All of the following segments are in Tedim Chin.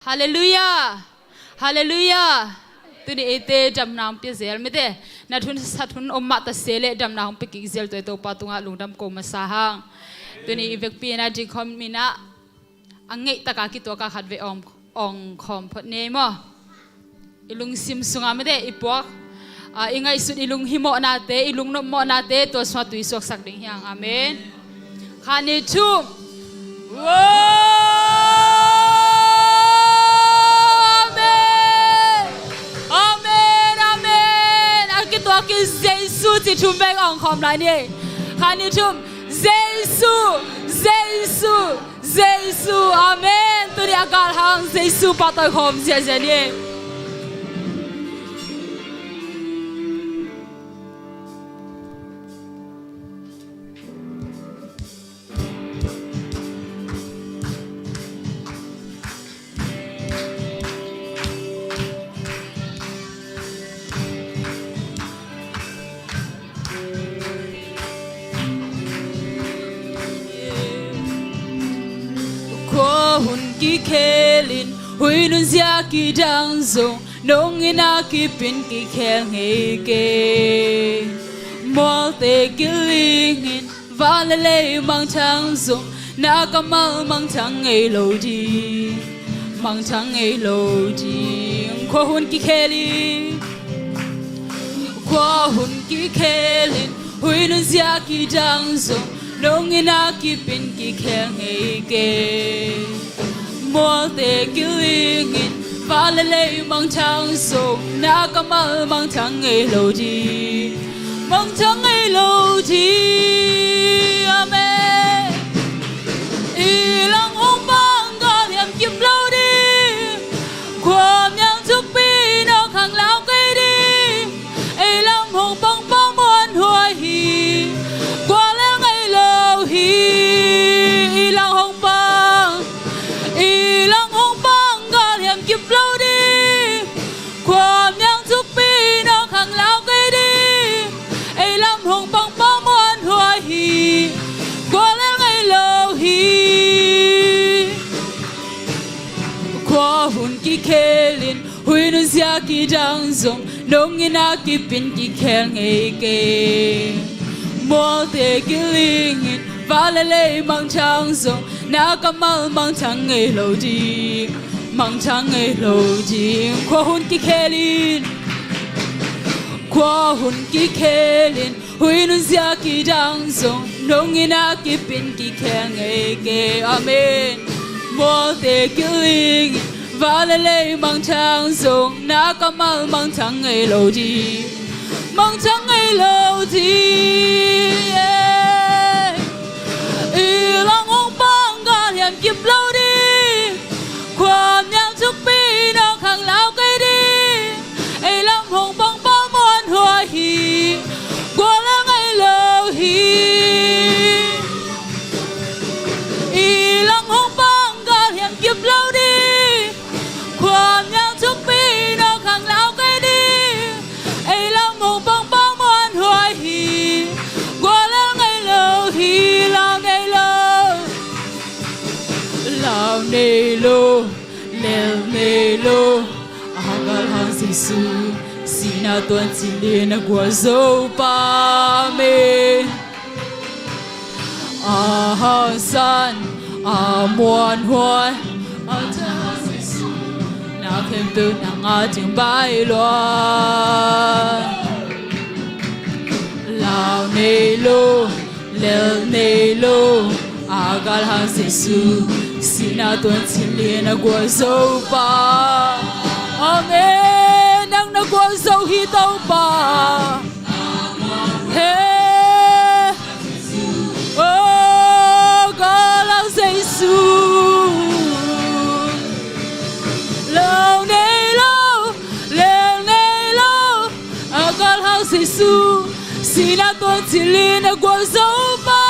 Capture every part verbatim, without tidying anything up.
Halleluiah. Halleluiah. Tuni eite damna hong pia zel mite, na thun sat hun om mah ta se leh damna hong pia kik zel tua i Topa tungah lungdam ko masa hang. Tuni i vekpi in ah deacon min ah a ngeih taka kituak a khat vei awng, awng khawm phot ni ei maw. I lungsim sungah mite i puak, a, i ngaihsut, i lunghimawhnate, i lungnopmawhnate tua sungah tui suaksak ding hi hang. Amen. Khat ni thum. Wow! Amen. Amen. Amen. A kituakin Jesu ci thum vei awng khawm lai ni ei. Khat ni thum. Jesu. Jesu. Jesu, amen. Tuni a galhang Jesu pahtawi khawm ziahziah ni. Khua hun kikhelin, hui nunzia kidang zong, nong in a kipin kikhel ngei kei. Mualte kilingin, van le lei mangthang zong, na kammal mangthang ngei lo ding. Mangthang ngei lo ding. Khua hun kikhelin, khua hun kikhelin, hui nunzia kidang zong, nong in a kipin kikhel ngei kei. Mualte kilingin, van le lei mangthang zong, na kammal mangthang ngei lo ding. Mangthang ngei lo ding. Amen. I lang hong pang galhiam kip lo ding. Khua miang thukpi nawk khang lau kei ding. Ei lam hong pang pang muanhuai hi. Kua lel ngei lo hi. I lang hong pang, i lang hong pang galhiam kip lo ding. Khua miang thukpi nawk khang lau kei ding. Ei lam hong pang pang muanhuai hi. Kua lel ngei lo hi. Khua hun kikhelin, hui nunzia kidang zong, nong in a kipin kikhel ngei kei. Mualte kilingin, van le lei mangthang zong, na kammal mangthang ngei lo ding. Mangthang ngei lo ding. Khua hun kikhelin, khua hun kikhelin, hui nunzia kidang zong, nong in a kipin kikhel ngei kei. Amen. Mualte kilingin, van le lei mangthang zong, na kammal mangthang ngei lo ding. Mangthang ngei lo ding. I lang hong pang galhiam kip lo ding. Khua miang thukpi nawk khang lau kei ding. Ei lam hong pang pang muanhuai hi. Kua lel ngei lo hi. I lang hong pang galhiam kip lo ding. Khua miang thukpi nawk khang lau kei ding. Ei lam hong pang pang muanhuai hi. Kua lel ngei lo hi. Lau nei lo. Lau nei lo, lel nei lo, a galhang Jesu, sihna tuan cilin a gualzo pa. Amen. A hangsan, a muanhuai, a tha Jesu, na khempeuh na ngah ding baih lua. Lau nei lo, lel nei lo, a galhang Jesu, sihna tuan cilin a gualzo pa. Amen. Nang na gualzo hi Topa. He. O galhang Jesu. Lau nei lo, lel nei lo, a galhang Jesu, sihna tuan cilin a gualzo pa.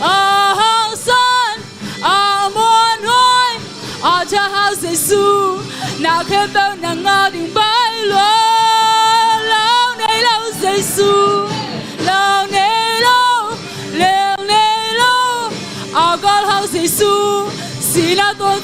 A hangsan, a muanhuai, a tha Jesu, na khempeuh na ngah ding baih lua. Lau nei lo Jesu, lau nei lo, lel nei lo, a galhang Jesu,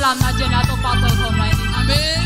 lamna ciang a Topa tawh thawm lai ni. Amen.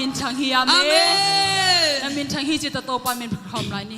Minthang hi, amen. Amen. Na minthang hi ci ta, Topa min phat khawm lai ni.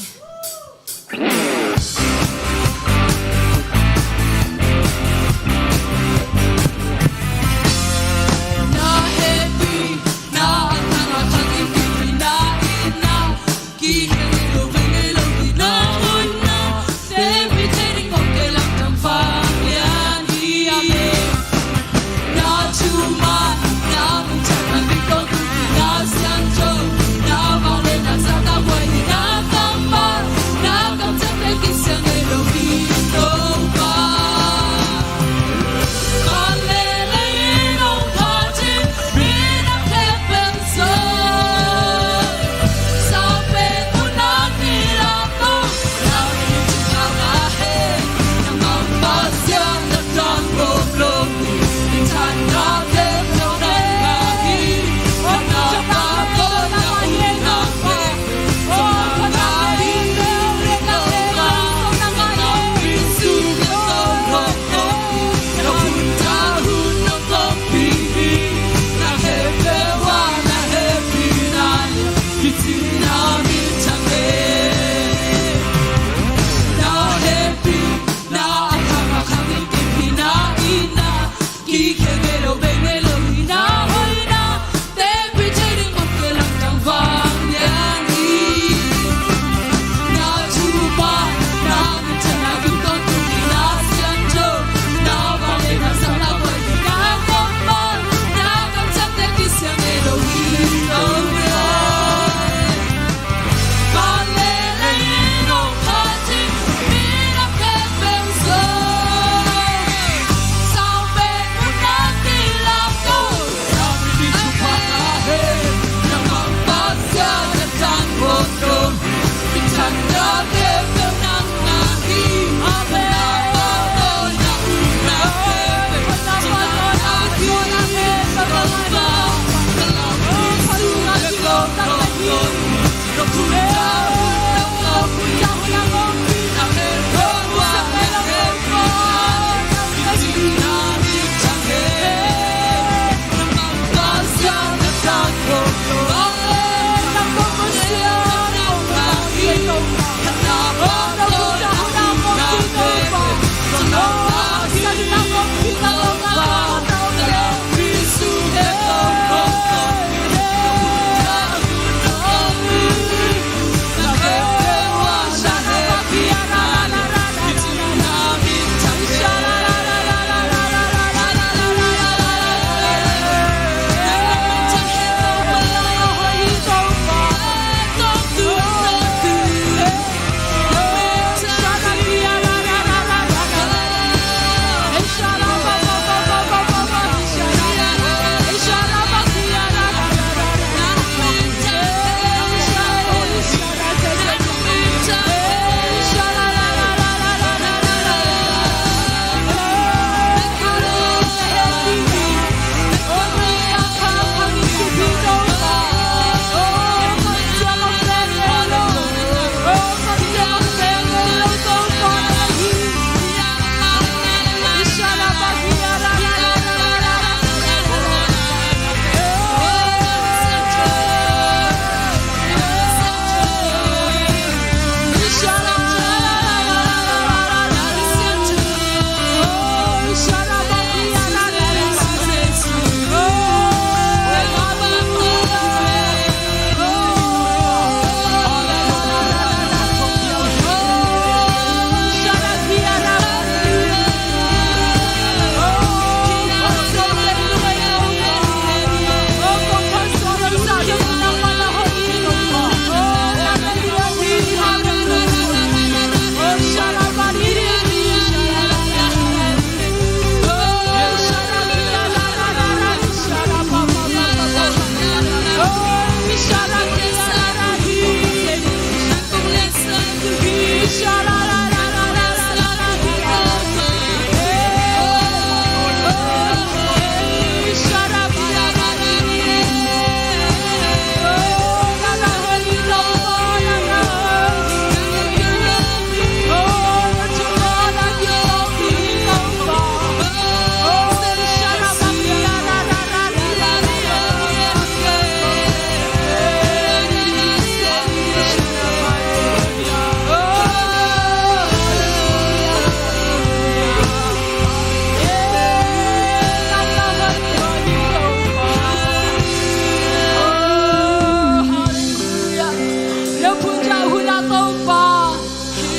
Topa,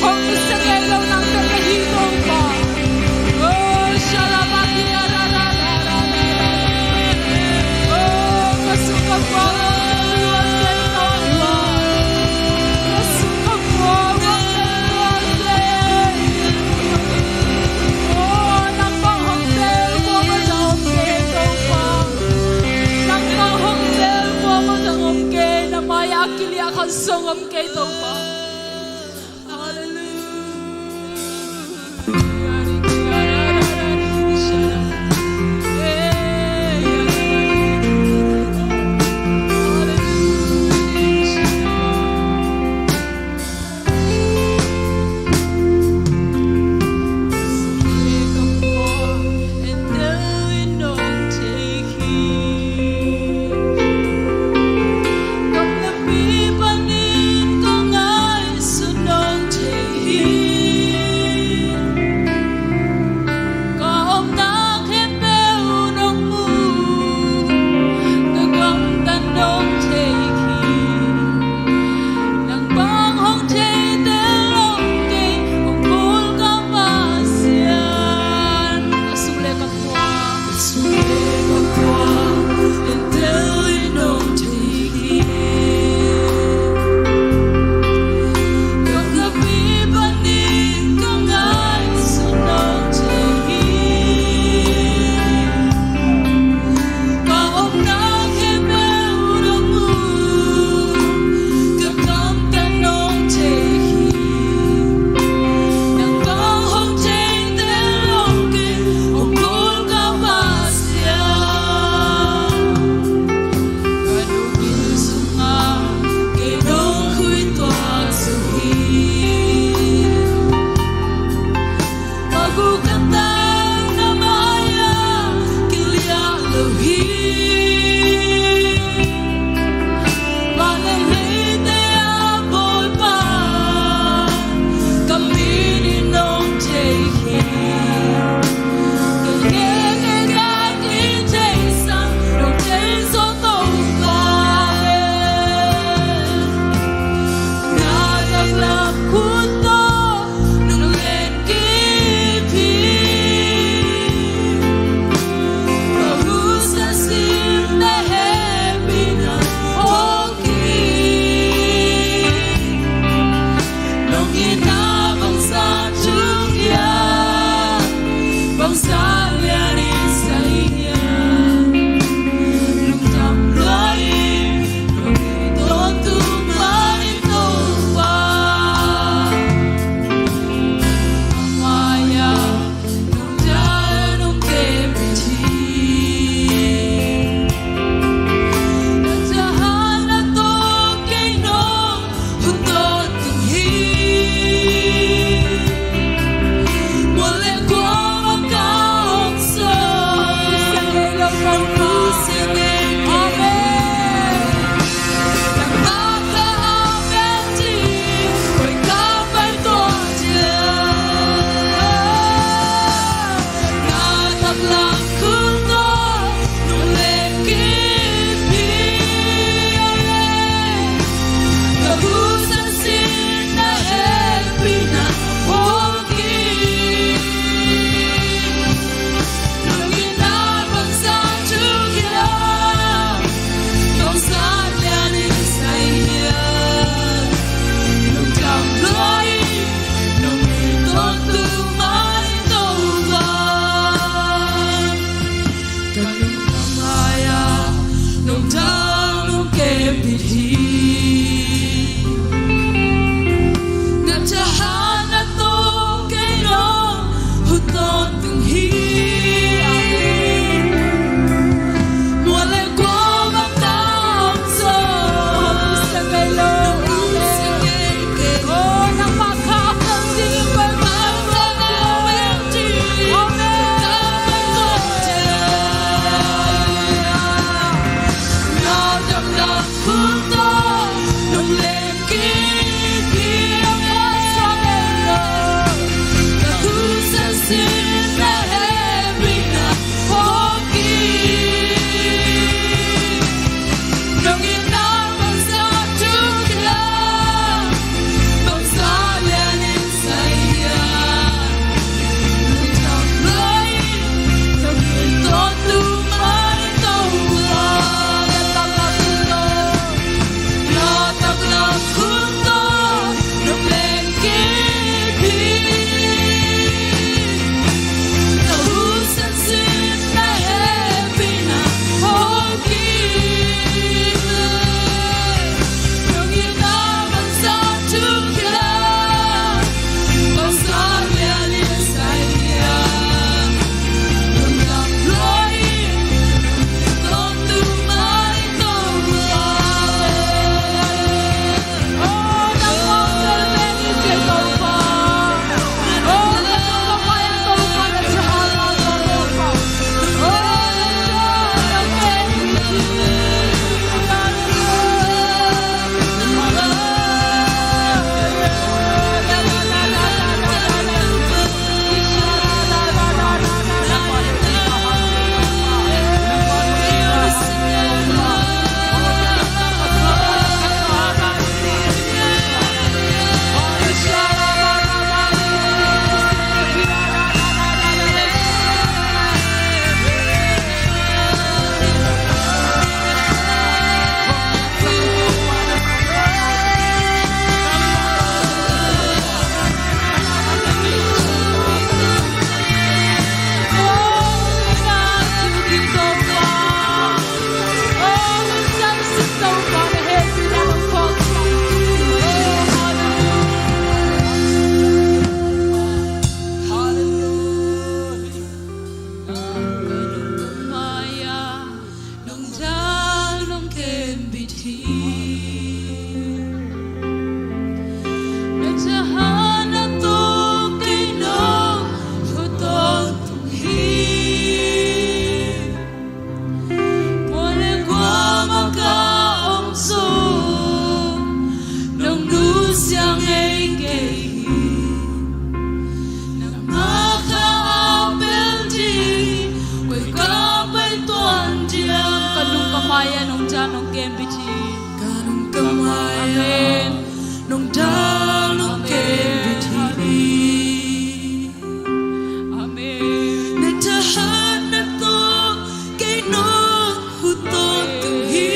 hong kisia ngei lo nang bek ka hi Topa. Oh, shalabaki, oh, ka sung ka pua, ka sung ka pua, ka sung ka pua. Oh, nang bang hong tel pua, ka dang om kei Topa. Nang bang hong tel pua, ka dang om kei. Na mai-ah kiliah khan zong om kei Topa. Hallelujah. Siang ei kei hi. Nangmah kha a pel ding koi ka pai tuan dia. Ka nung ka mai-ah nong dal nong kem bit hi. Ka nung ka mai-ah nong dal nong kem bit hi. Amen. Na thahatna tawh kei nong hu tawntung hi.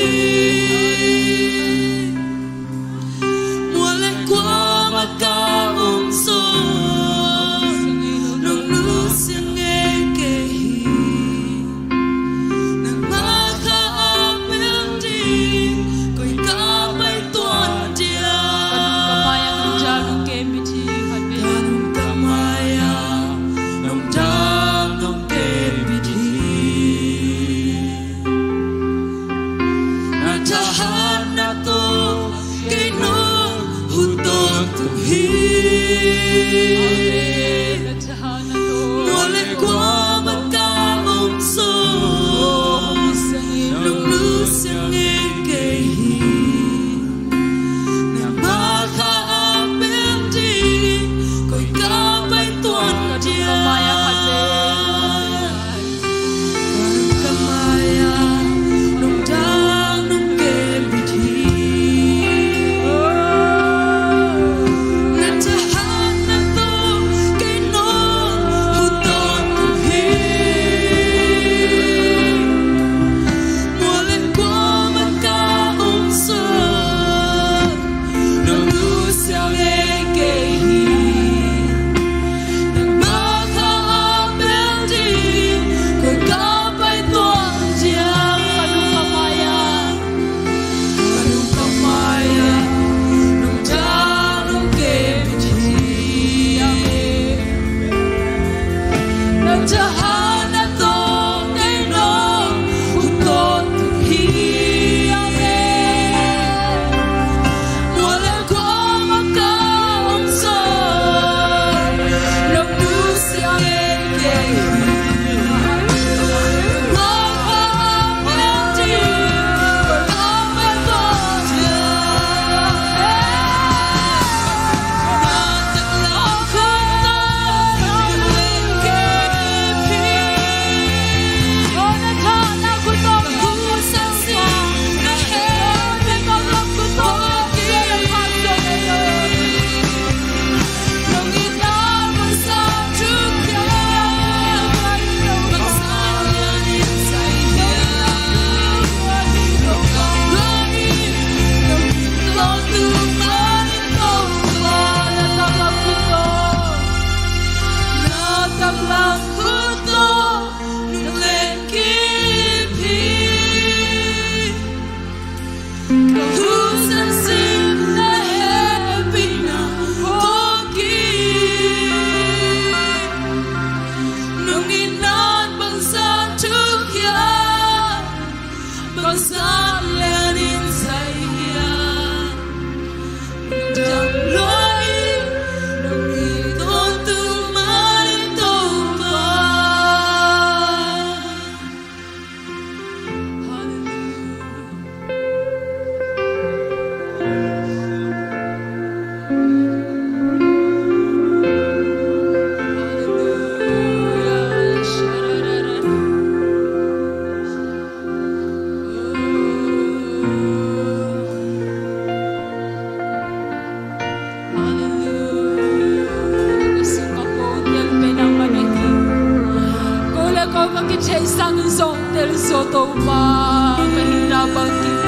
Mual le kuamah ka om zong nong nusia ngei kei hi. Nangmah kha a pel ding koi ka pai tuan dia. Ka nung ka mai-ah nong dal nong kem bit hi. Ka nung ka mai-ah nong dal nong kem bit hi. Na thahatna tawh kei nong hu tawntung hi. Mual le kuamah ka om zong nong nusia ngei kei hi. Nangmah kha a pel ding koi ka pai tuan dia. Ka nung ka mai-ah nong dal nong kem bit hi. Na thahatna tawh kei nong hu tawntung hi. Mual le kuamah ka om zong nong nusia ngei kei hi. Nangmah kha a pel ding koi ka pai tuan dia. Ka nung ka mai-ah, ka nung ka mai-ah nong dal nong kem bit hi. Na thahatna tawh kei nong hu tawntung hi. Amen. Mual le kuamah ka om zong nong nusia ngei kei hi. Nangmah kha a pel ding koi ka pai tuan dia. Bangzah lian in zai hiam? Dam lua in nong it tawntung mah in Topa. Hallelujah. Hallelujah. Ka sung ka pawng tel pen nangmah na hi. Ko le ko ka kithei sangin zawng tel zaw Topa ka hihna bangin.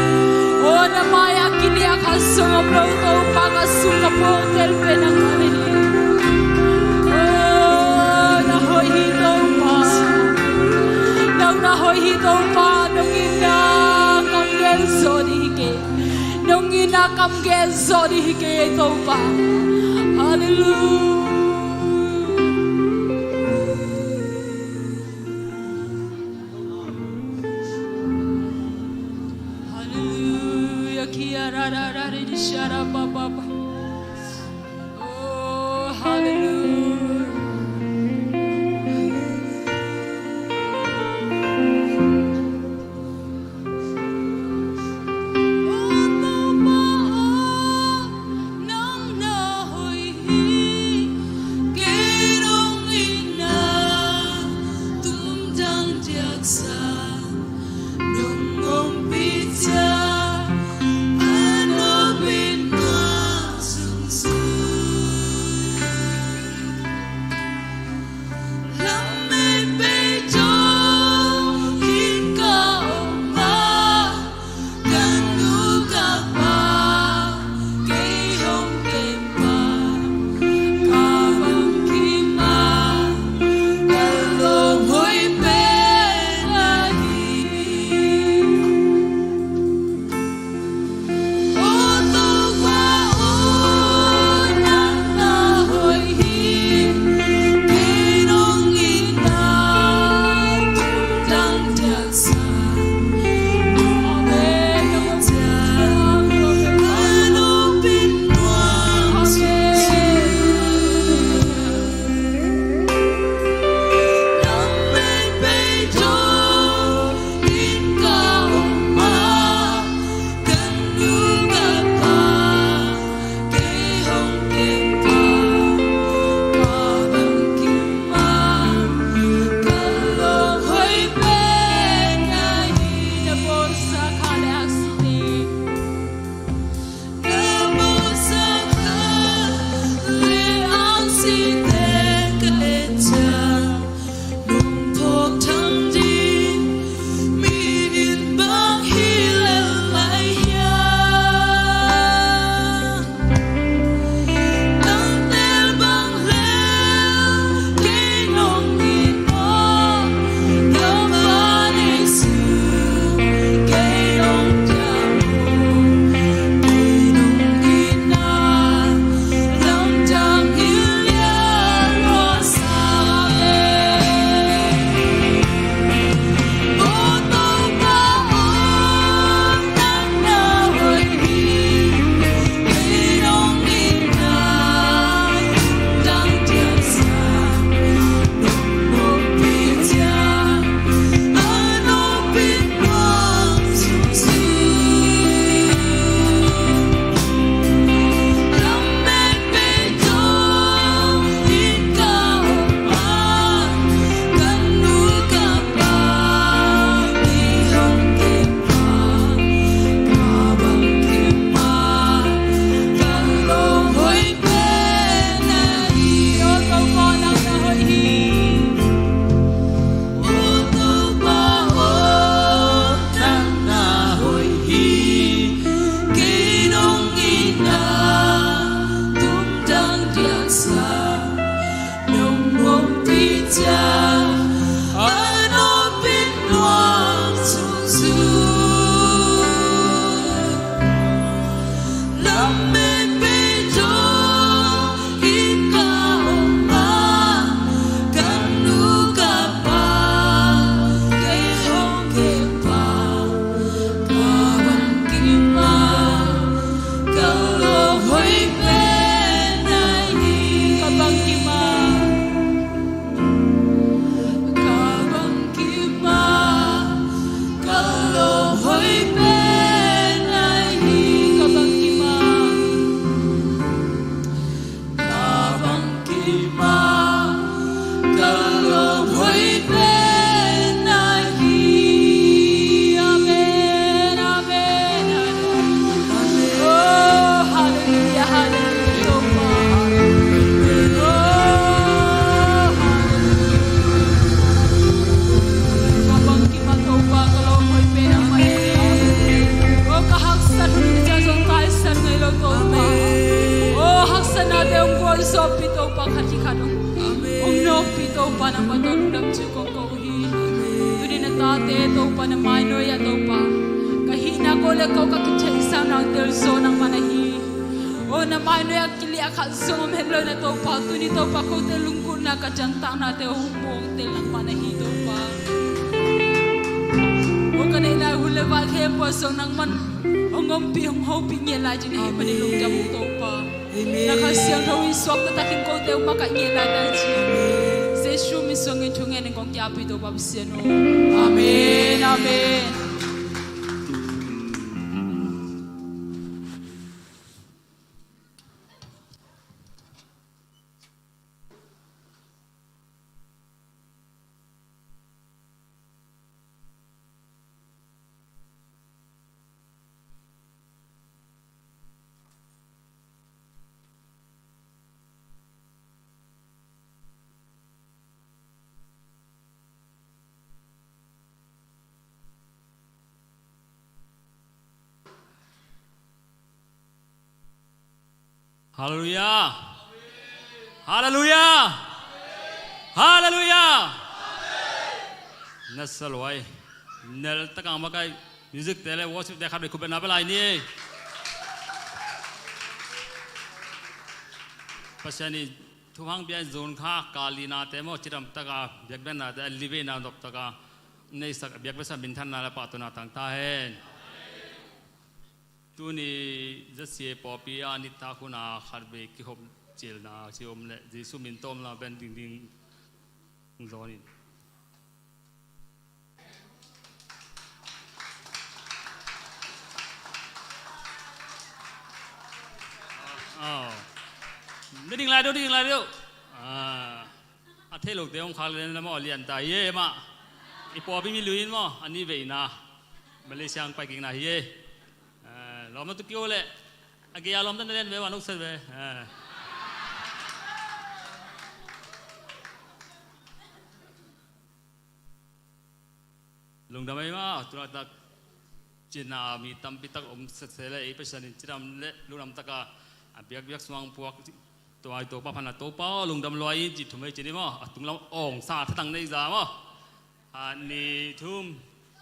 Aw na mai-ah kiniak khat zong om lo Topa ka sung ka pawng tel pen nangmah na hi. Aw na hoih hi Topa. Nang na hoih hi Topa, nong itna kam gel zaw ding hi kei. Nong itna kam gel zaw ding hi kei Topa. Hallelujah. Hallelujah. Kia ra ra ra ri di sha ra ba ba ba. Oh, hallelujah. Sawpih Topa, khat khit khat hong, hong nawkpih Topa, nangmah tawh lungdam ci-in kong ko hi. Tuni na tate Topa na mainuai ah Topa, ka hihna ko le ko ka kitheihsa nang tel zaw nangmah na hi. O na mainuai ah kiliah khat zong om het lo na Topa, tuni Topa kote lunggulhna ka ciantaknate hong muang tel nangmah na hi Topa. O ka neihna hun le vai khempeuh ah zong nangman hong ompih hong hopih ngiat lai ci-in ahih manin lungdam ung Topa. Amen. Na Kha Siangtho in suak taktakin kote hong makaih ngiat lai ta ci. Amen. Jesu min suangin thungen in kong ki-apih Topa Pasian aw. Amen. Amen. Halleluiah. Halleluiah. Halleluiah. Na sa luai. Nel takang makai music te le worship te khat bek khut beng na pia lai ni. Pasian in thupha hong pia in zon kha ka lina te maw cidam taka biakpiakna te a livena nop taka neisak biakpiaksa minthanna le pahtawina tang ta hen. Tuni Z C A pawlpi a nitak hun a khatvei kihop cilna ci om le Jesu min tawh om la pen dingding zawn in. Aw. Na ding lai deuh, ding lai deuh. Ah. A theih lote hong khak le na maw a lian ta hi e mah. I pawlpi mi lui in maw a nih veina Malaysia hong pai kikna hi e. Eh, lawm na tu kio le a gei a lawm ta na lian ve wan ukset ve. Eh. Lungdam ei mah, tu laitak cina mi tampi tak om sese le ei Pasian in cidam le lungdam taka a biakpiak suang puak tua i Topa phan a Topa aw lungdam lua in ci thum ei ci ni maw, a tunglam awng sa thatang nei za maw. A ni thum.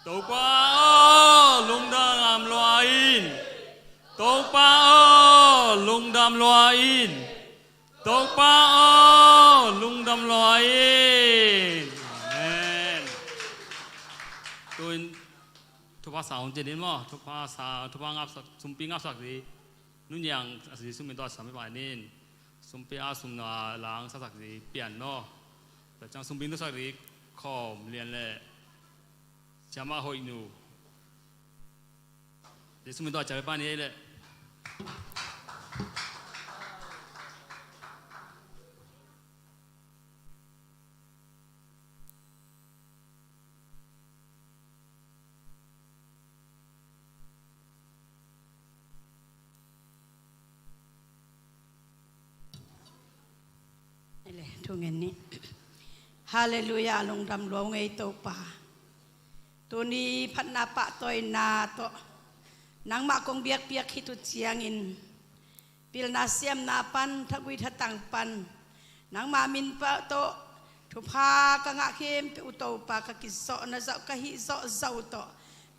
Topa aw lungdam lua in. Topa aw lungdam lua in. Topa aw lungdam lua in. Amen. Tuin thupha sa hong cin in maw, thupha sa, thupha ngapsak, sumpi ngapsak di. Nuniang a si sumpi tawh a sam i pai nin. Sumpi a sumna lang saksak di pian maw. Tua ciang sumpi tawh sak di khawm lian le. Siama hoih nu. Jesu min tawh a cial pan hi ei leh. Ele, thu ngen ni. Halleluiah, lungdam lua ung ei Topa. Tuni phatna pahtawina tawh nangmah kong biakpiak khit uh ciangin pilna siamna pan, thagui thatang pan nangmah min pah tawh thupha ka ngah khempeuh uh Topa ka kizawhna zah, ka hih zawh zah uh tawh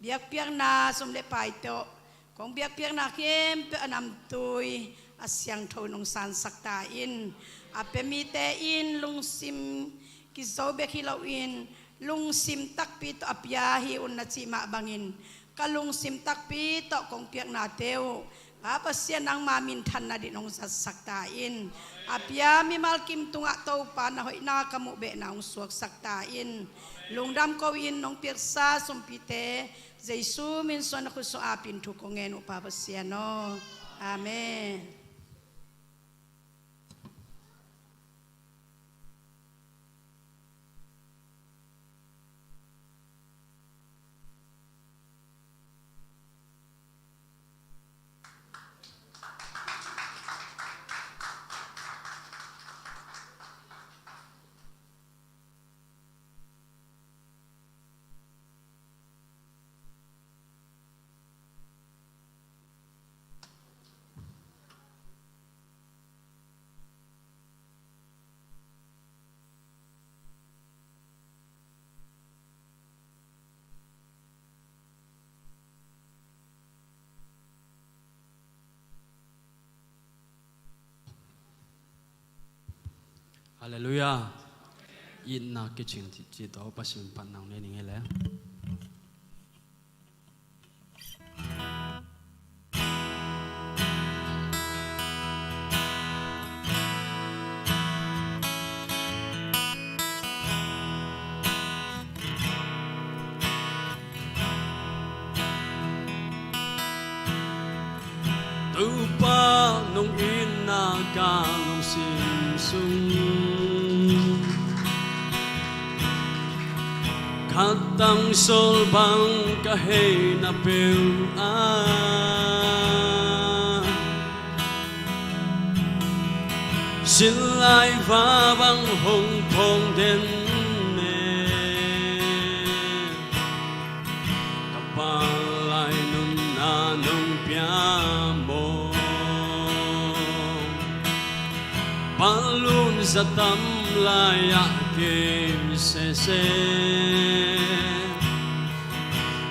biakpiakna sum le pai tawh kong biakpiakna khempeuh a namtui a siangtho nong sansak ta in, a pia mite in lungsim kizo bek hi loin lungsim takpi tawh a pia hi un na cih mah bangin ka lungsim takpi tawh kong piaknate uh Pa Pasian nangma minthanna din hong zatsak ta in, a pia mimal kim tungah Topa na hoihna ka muh behna hong suaksak ta in, lungdam ko in nong piaksa sumpite Jesu min suang na khut sung apin thu kong ngen uh Pa Pasian aw. Amen. Halleluiah. Itna kicing cih tawh Pasian phatna nei ning ei le. Topa nong itna ka lungsim sung khat tang sawl bang ka hei na peuh a, sin lai va bang hong phawng den e. Ka pal lai nunna nong pia maw? Pal lun za tam lai-ah kei sese,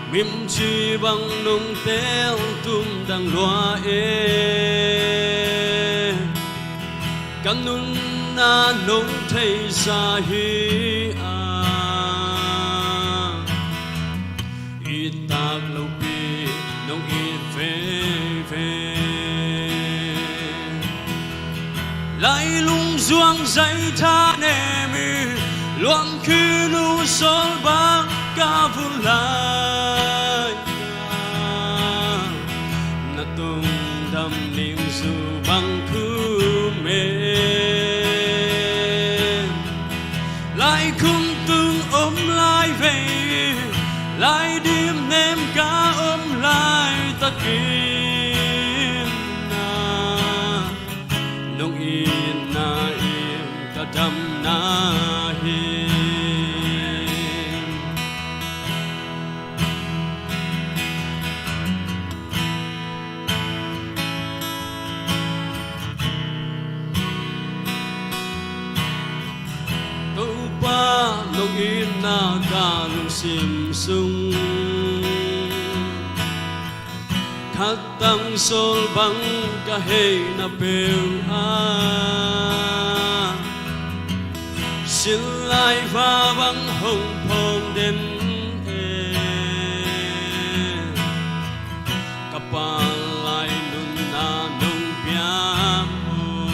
mimci bang nong teel tum dang lua e. Ka nunna nong theisa hi a, i tak lopi nong it veve. Lailung zuang zai tha nem i, luang khin uh sawl bang ka vun lai a, na tungdam ning zu bang khum e. Lai khum tung om lai vei, lai dim nem ka om lai takin a, nong itna in ka damna hi. Topa nong itna ka lungsim sung khat tang sawl bang ka hei na peuh a, sin lai va bang hong phawng den e. Ka pal lai nunna nong pia maw?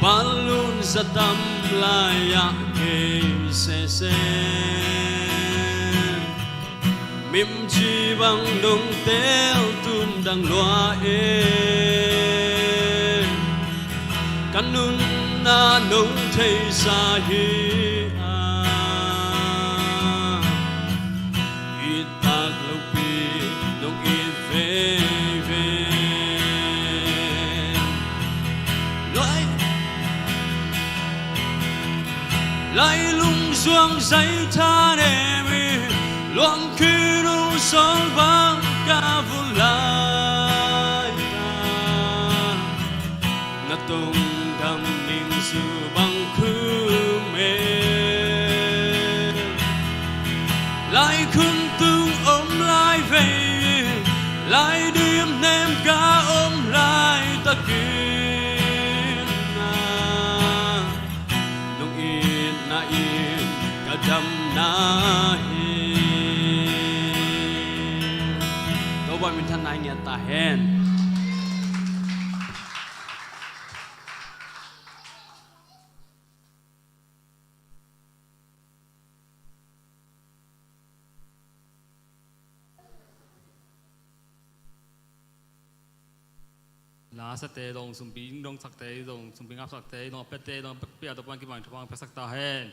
Pal lun za tam lai-ah kei sese, mimci bang nong teel tum dang lua e. Ka nunna nong theisa hi a, i tak lopi nong it veve. Lai, lailung zuang zai tha nem i, luang khin uh sawl bang ka vun lai a, na tungdam ning zu bang khum e. Lai khum tung om lai vei, lai dim nem ka om lai takin a, nong itna in ka damna hi. Topa minthanna i ngiat ta hen. Lasate dong, sumpi dong sakte dong, sumpi ngapsakte dong, a piate dong, a pia Topa'n kibang, Topa'n piaksak ta hen.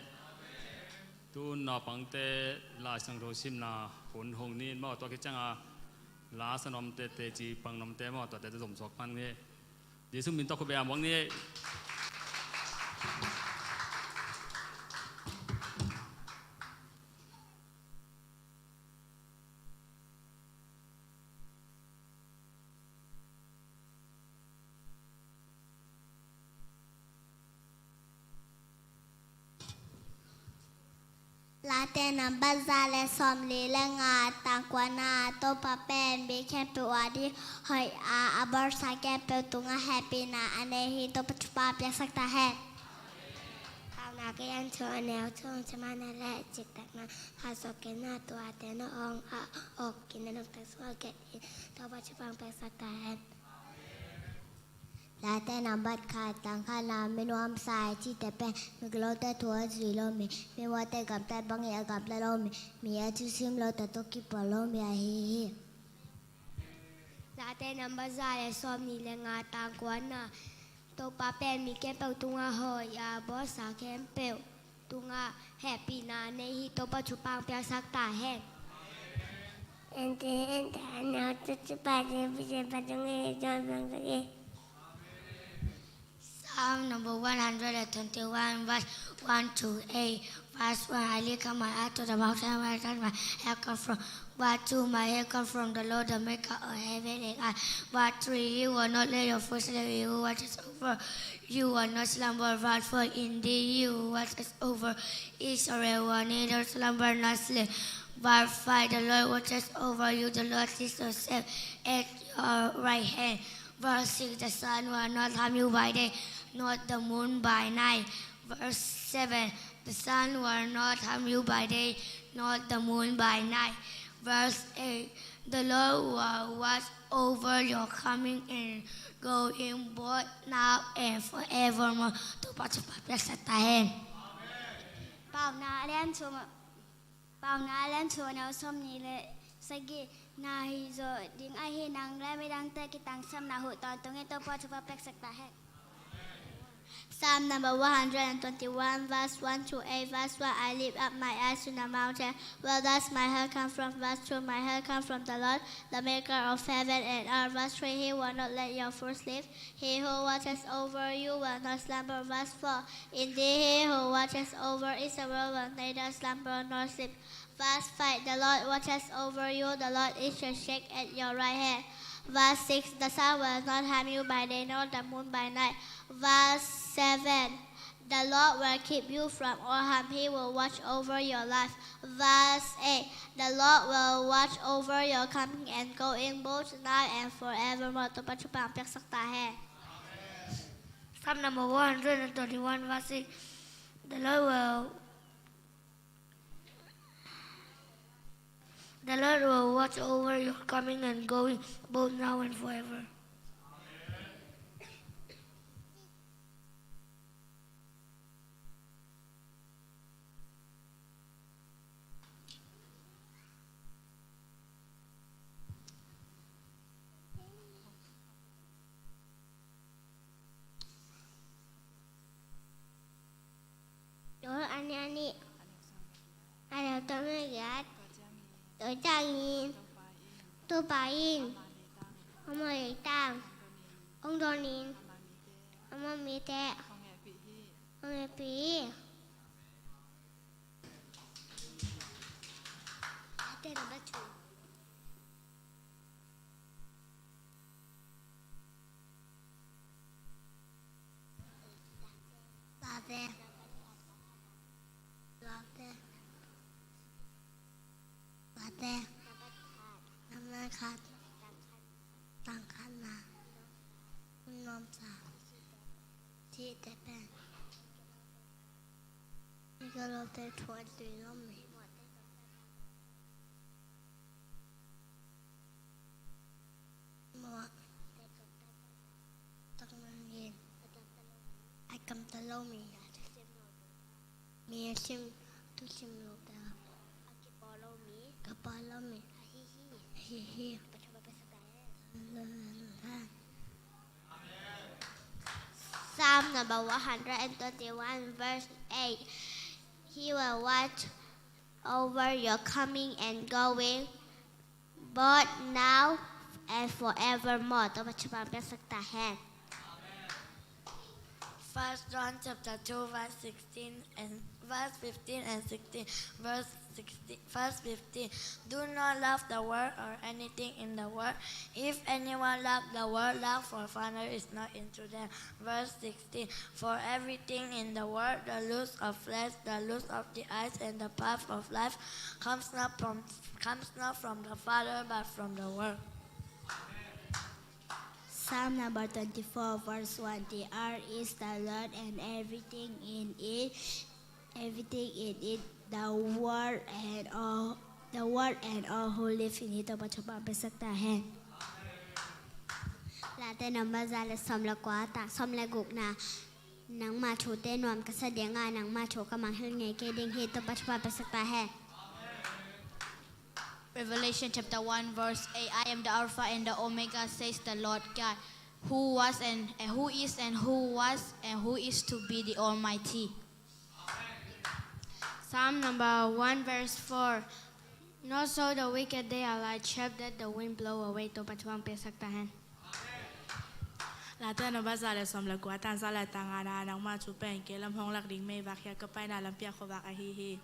Tu naupangte Lai Siangtho simna hun hong ni in maw, tua khit ciangin lasa nuamte, teci pang nuamte maw, tuate zom suak pan ni. Jesu min tawh khut beng a muak ni. Late Te nambat za le sawmli le nga tang kuana, Topa pen mi khempeuh a ding hoih a, a bawlsa khempeuh tungah hehpihna a nei hi. Topa thupha piaksak ta hen. Pauna Korin thu a neu thum, chamana le ciktakna, hahsawh kei in, tuate na awng a awk in, na lungtang sungah gelh in, Topa thupha piaksak ta hen. Late nambat khat tang khatna, mi nuamsa i cihte pen migilote thu a zui lo mi, mi mawkte gamtat bangin a gamta lo mi, mi a thusim lote tawh kipawl lo mi ahi hi. Late nambat za le sawmnih le nga tang kuana, Topa pen mi khempeuh tungah hoih a, bawlsa khempeuh tungah hehpihna nei hi. Topa thupha piaksak ta hen. Ente ente anau tutu pati pise patung e jon bang sagi. Psalm number one hundred and twenty-one, verse one to eight. Verse one, I lift up my eyes to the mountain, where does my help come from? Verse two, my help comes from the Lord, the maker of heaven and earth. Verse three, he will not let your foot slip, he who watches over you will not slumber. Verse four, indeed, he who watches over Israel will neither slumber nor sleep. Verse five, the Lord watches over you, the Lord is your safe at your right hand. Verse six, the sun will not harm you by day, nor the moon by night. Verse seven, the sun will not harm you by day, nor the moon by night. Verse eight, the Lord will watch over your coming and going, both now and forevermore. Topa thupha piaksak ta hen. Pauna a lian thum, Pauna a lian thum a neu sawmnih le sagih, na hi zawh ding ahi, nang le midangte kitangsapna huh tawntungin Topa thupha piaksak ta hen. Psalm number one hundred and twenty-one, verse one to eight. Verse one, I lift up my eyes to the mountain. Where does my help come from? Verse two, my help comes from the Lord, the maker of heaven and earth. Verse three, he will not let your foot slip. He who watches over you will not slumber. Verse four, indeed, he who watches over Israel will neither slumber nor sleep. Verse five, the Lord watches over you, the Lord is your shade at your right hand. Verse six, the sun will not harm you by day, nor the moon by night. Verse seven, the Lord will keep you from all harm, he will watch over your life. Verse eight, the Lord will watch over your coming and going, both now and forevermore. Topa thupha piaksak ta hen. Psalm number one hundred and twenty-one, verse six, the Lord will The Lord will watch over your coming and going, both now and forever. Tua a nih a nih a neu tawm a giat, tua ciangin Topa in amah leitang hong dawnin amah mite hong hehpih hi. Late. Late. Late. Nambat khat. Tang khatna. Nuamsa i cihte pen migilote thu a zui lo mi, mawh tak nangin a gamta lo mi, mi a sim, thusim lote a kipawl lo mi, kipawl lo mi ahi hi. Psalm number one hundred and twenty-one, verse eight. He will watch over your coming and going, both now and forevermore. Topa thupha piaksak ta hen. First John chapter two, verse sixteen and verse fifteen and sixteen, verse sixteen, verse fifteen. Do not love the world or anything in the world. If anyone love the world, love for Father is not into them. Verse sixteen. For everything in the world, the lust of flesh, the lust of the eyes, and the pride of life comes not from, comes not from the Father, but from the world. Psalm number twenty-four, verse one. The earth is the Lord and everything in it, everything in it, the world and all, the world and all who live in it. Topa thupha piaksak ta hen. Late number za le sawm le kua, tang sawm le gukna. Nangma thute nuam ka sa ding a, nangma thu ka mangngilh ngei kei ding hi. Topa thupha piaksak ta hen. Revelation chapter one verse eight. I am the Alpha and the Omega, says the Lord God, who was and, and who is and who was and who is to be, the Almighty. Psalm number one verse four. Not so the wicked, they are like chaff that the wind blow away. Topa thupha piaksak ta hen. Late number za le sawm le kua, tang za le tang ngana. Nangma thu pen kei lam hong lak ding meivak, hiah ka paina lampi a khuavak ahi hi.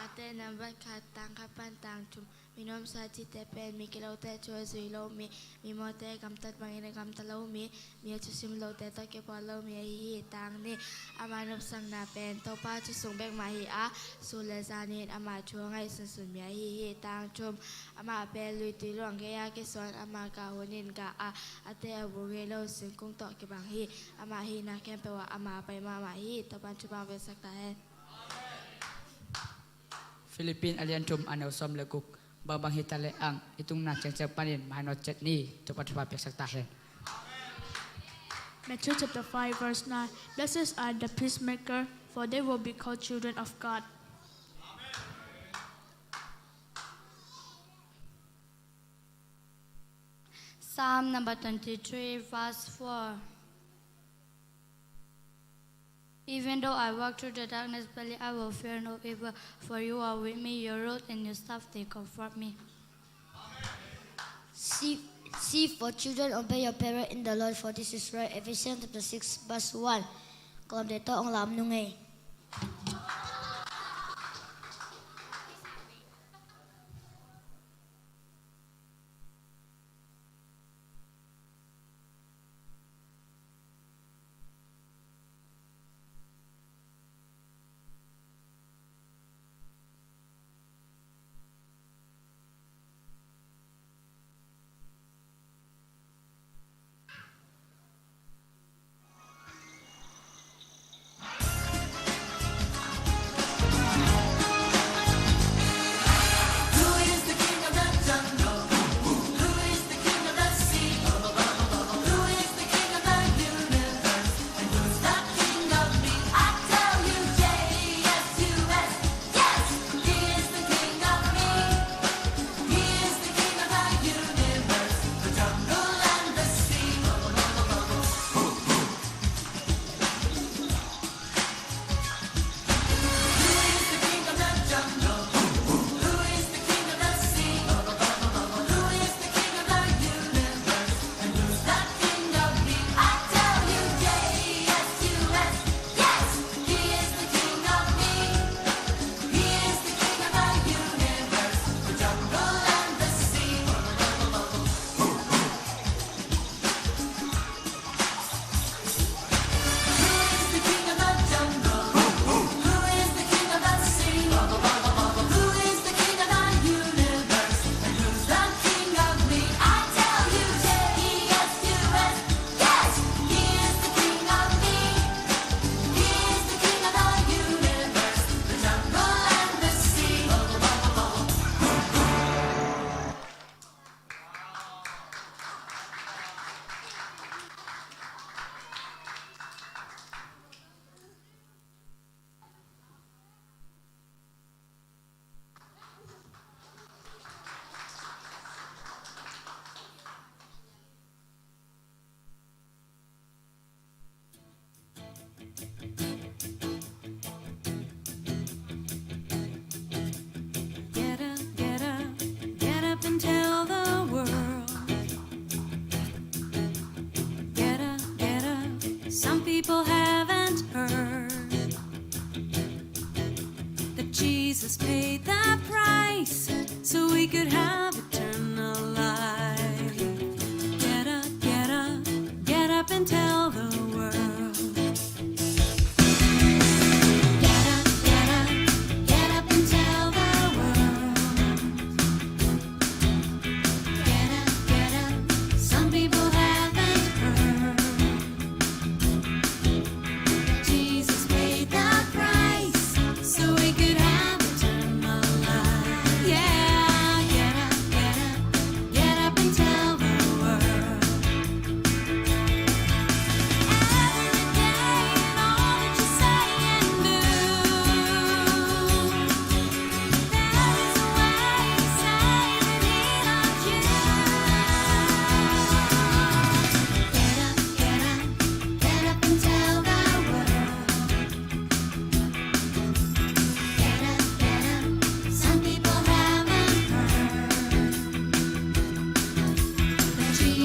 Late number khat, tang khat pan tang thum. Mi nuamsa cihte pen mi kilote thu a zui lo mi, mi mawhte gamtat bangin a gamta lo mi, mi a thusim lote tawh kipawl lo mi ahi hi. Tang nih. Ama nopsakna pen Topa thu sung bek mah hi a, sun le zanin ama thu a ngaihsunsun mi ahi hi. Tang thum. Amah pen luitui luang gei-a kisuan, ama gah hunin gah a, a teh a bu ngei lo singkung tawh kibang hi. Amah hihna khempeuh ah ama pai mahmah hi. Topa'n thupha piaksak ta hen. Philippi a lian thum, a neu sawm le guk. Bangbang hi ta leh ang, i tunna ciangciang panin maihnawt ciat ni. Topa'n thupha piaksak ta hen. Matthew chapter five verse nine. Blessed are the peacemaker, for they will be called children of God. Psalm number twenty-three, verse four. Even though I walk through the darkness valley, I will fear no evil, for you are with me, your rod and your staff, they comfort me. See, see, for children, obey your parents in the Lord, for this is right. Ephesians chapter six, verse one. Ka lawmte tawh hong lam nung ei.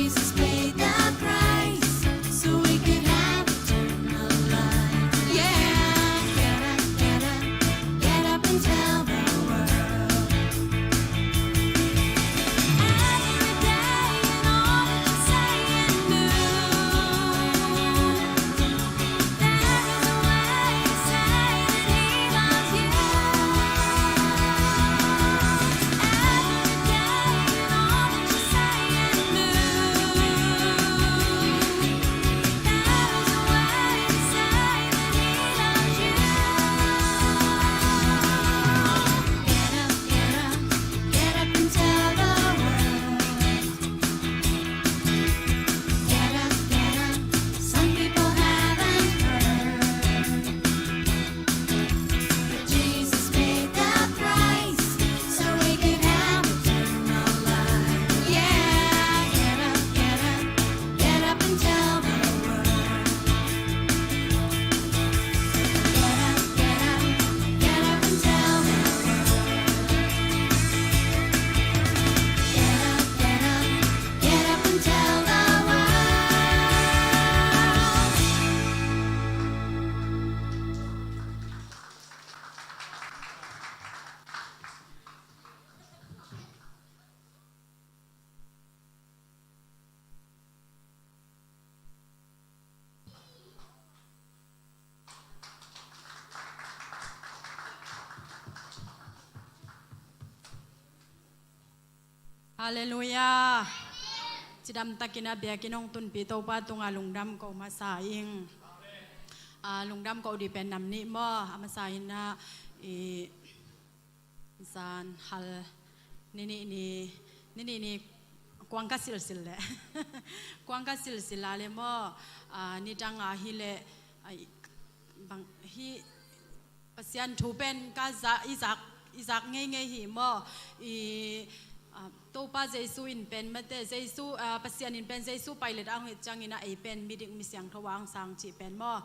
Jesus paid the price so we could have eternal life. Yeah, get up, get up, get up and tell the world. Every day and all that you say and do. There is a way to say that he loves you. Every day and all that you say and do. There is a way to say that he loves you. Get up, get up, get up and tell the world. Get up, get up. Some people haven't heard that Jesus paid the price so we could have eternal life. Yeah, get up, get up, get up and tell the world. Get up, get up, get up and tell the world. Get up, get up, get up and tell the world. Halleluiah. Cidamtakin a biakinn hong tunpih Topa tungah lungdam ko masa ing. A, lungdam ko dih pen nam nih maw, a masa in ah, i, zan hal, ni nih ni, ni nih ni kuang ka silsil leh. Kuang ka silsil a leh maw, a, nidang a hi leh, a, i, bang, hi, Pasian thu pen ka za, i zak, i zak ngeingei hi maw. I, a, Topa Jesu in pen mate, Jesu, a, Pasian in pen Jesu Pilat a hong et ciangin ah ei pen midik misiangtho a hong sang cih pen maw.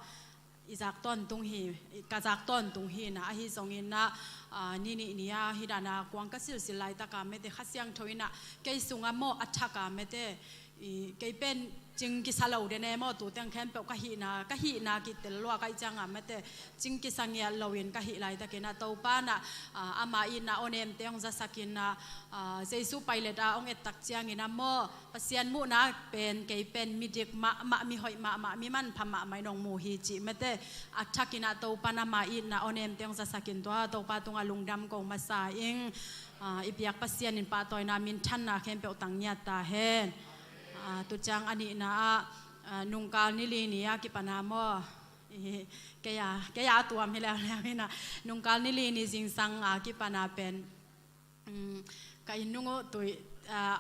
I zak tawntung hi, i ka zak tawntung hi in ah, ahi zongin ah, a, ni nih ni a, hi dan a kuang ka silsil laitak a mate, Kha Siangtho in ah, kei sung a maw a thak a mate, i, kei pen cing kisa lo den e maw, tu teng khempeuh ka hihna, ka hihna kitel lua ka hih ciang a mate, cing kisa ngiat loin ka hih laitakin ah, Topa in ah, a, ama itna awnemte hong zasakin ah, a, Jesu Pilat a hong et tak ciangin ah maw, Pasian muhna pen kei pen midik mahmah, mihoih mahmah, mi manpha mahmah in hong mu hi cih mate, a thakin ah Topa in ama itna awnemte hong zasakin tua Topa tungah lungdam ko masa ing. A, i biak Pasian in pahtawina minthanna khempeuh tang ngiat ta hen. A, tu ciang a nihna ah, a, nungkal ni li ni a kipan a maw, i, kei a, kei a tuam hi leuleu in ah, nungkal ni li ni zingsang a kipan a pen, um, ka inn nung uh tui, a,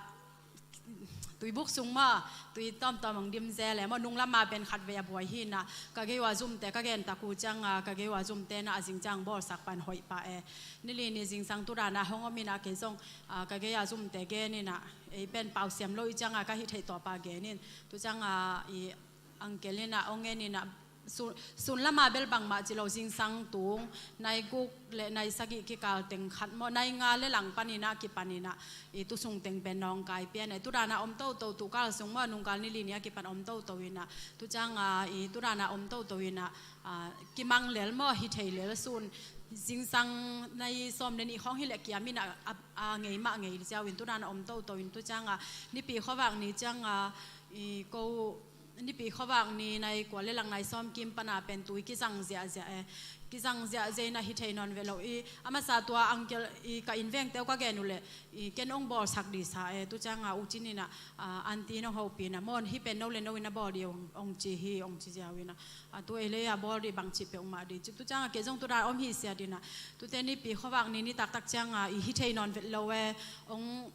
tuibuk sung maw, tui tawmtawm hong dim zel e maw, nung lam a pen khatvei a buai hi in ah, ka gei uh a zumte ka gen tak uh ciang a, ka gei uh a zumte in ah a zing ciang bawlsak pan hoih pah e. Ni li ni zingsang tu dan a hong om in ah, kei zong, a, ka gei a zumte gen in ah, ei pen pau siam lo i ciang a ka hih theih tawh pa gen in, tu ciang a, i, uncle in ah hong en in ah, sun, sun lam a bel bangmah ci lo, zingsang tung nai guk le nai sagih kikal teng khat maw, nai nga le lang panin ah kipan in ah, i, tu sung teng pen nawngkai pian e. Tu dan a om toto, tu kal sung maw, nungkal ni li ni a kipan om toto in ah, tu ciang a, i, tu dan a om toto in ah, a, kimang lel maw, hi thei lel sun. Zingsang nai sawm le nih khawng hi leh kiam in ah, a, a ngei mah ngei ziau in tu dan a om toto in, tu ciang a, Nipi khuavak ni ciang a, i, ko Nipi khuavak ni nai kua le lang nai sawm kim pan a pen tui kizang ziahziah e. Kizang ziahziah in ah hi thei nawn ve lo i, a masa tua uncle i ka inn vengte uh ka gen uh leh, i, ken hong bawlsak dih sa e. Tu ciang a U Cin in ah, a, aunty in hong hopih in ah maw, hih pen no le no in a bawl dih hong, hong ci hi, hong ci ziau in ah, a, tu ei le a bawl dih bang cih peuhmah dih ci. Tu ciang a kei zong tu dan om hi siat in ah, tute Nipi khuavak ni nitak tak ciang a, i, hi thei nawn vet lo e, hong,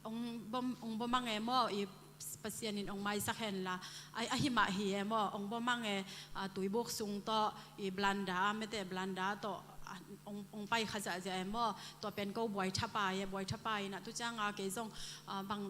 hong bom, hong bom mang e maw, i, Pasian in hong maisak hen la, a, ahi mah hi e maw, hong bom mang e, a, tuibuk sung tawh, i, blanda a mate, blanda tawh, a, hong, hong pai kha ziahziah e maw, tua pen ko buai thapai e, buai thapai in ah tu ciang a kei zong, a, bang,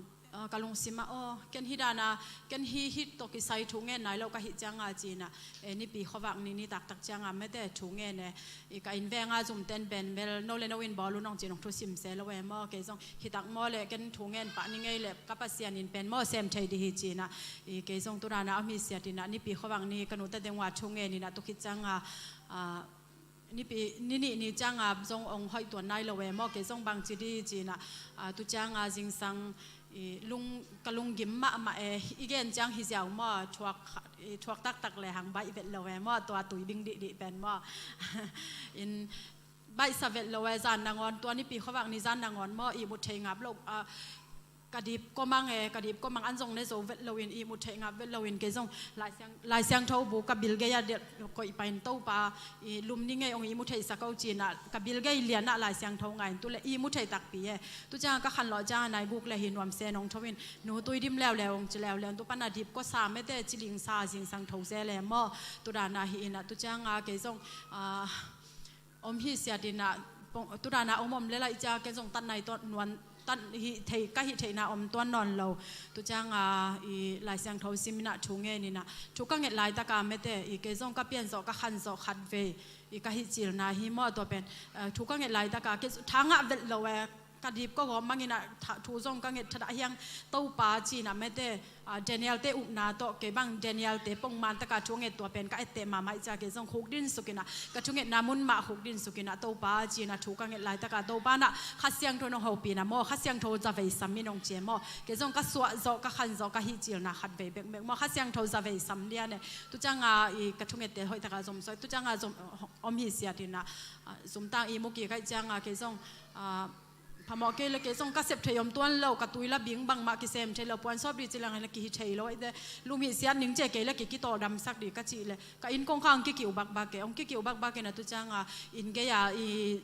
Ka lungsim ah, aw, ken hi dana, ken hi hi tawh kisai thu ngen nai lo ka hih cianga ci-in ah, e, Nipi khuavak ni nitak tak cianga mete thu ngen e, i ka inn venga zumten pen bel no le no in bawl un hong ci-in hong thusim se lo e maw, kei zong hi tak maw le ken thu ngen pah ni ngei le ka Pasian in pen maw sem thei dih hi ci-in ah, i kei zong tu dana a mi siat in ah Nipi khuavak ni ka nu ta deng ua thu ngen in ah tu khit cianga, a, Nipi, ni nih ni cianga zong hong hoih tuan nai lo e maw, kei zong bang ci dih ci-in ah, a, tu cianga zingsang, i lung, ka lunggim mahmah e, i gen ciang hi ziau maw, thuak, i thuak taktak le hang baih vet lo e maw, tua tui ding dihdih pen maw. In baihsa vet lo e, zan nangawn, tua Nipi khuavak ni zan nangawn maw, ihmut thei ngap lo, a, ka dip kua mang e, ka dip kua mang an zong ne zo vet loin, ihmut thei ngap vet loin, kei zong Lai Siang, Lai Siangtho bu ka bil gei a delh koih pain Topa, i lum ni ngei hong ihmu thei sak o ci-in ah, ka bil gei lian ah Lai Siangtho ngai in tu le ihmu thei takpi e. Tu cianga ka khanlawh cianga nai guk le hi nuam se nong tho in, nu tui dim leuleu hong ci leuleu in, tu pana dip kua sa mete, ciling sa zingsang tho se le maw. Tu dana hi in ah, tu cianga kei zong, a, om hi siat in ah, pong, tu dana om om le lai cia ken zong tat nai tuan nuan, tat hi thei, ka hih theihna om tuan nawn lo. Tu cianga i Lai Siangtho sim in ah thu ngen in ah, thu ka nget laitaka mete, i kei zong ka pian zawh, ka khan zawh khat vei, i ka hih cilna hi maw tua pen, eh, thu ka nget laitaka kei tha ngah vet lo e, ka dip kua gawp mang in ah, tha, thu zong ka nget thadah hiang Topa ci-in ah mete, a, Daniel te upna tawh kei bang Daniel te pongman taka thu nget tua pen ka etteh mahmah i cia kei zong khuk din suk in ah, ka thungetna mun mah khuk din suk in ah Topa ci-in ah thu ka nget laitaka Topa in ah Kha Siangtho nong hopihna maw, Kha Siangtho zavei sam in hong ci e maw, kei zong ka suah zawh, ka khan zawh, ka hih cilna khat vei bekbek maw, Kha Siangtho zavei sam lian e. Tu cianga i ka thungette hoihtaka zom sawi, tu cianga zom, om hi siat in ah, a, zumtang ihmu kik ahih cianga kei zong, a, phamawh kei le kei zong ka sep thei om tuan lo, ka tui la bing bangmah kisem thei lo, puan sawp dih ci leng le kihi thei lo, aite lum hi siat ning cia kei le ki, kitawldamsak dih ka cih le, ka inn kong khang kikiu bakbak e, hong kikiu bakbak in ah tu cianga inn gei-a i,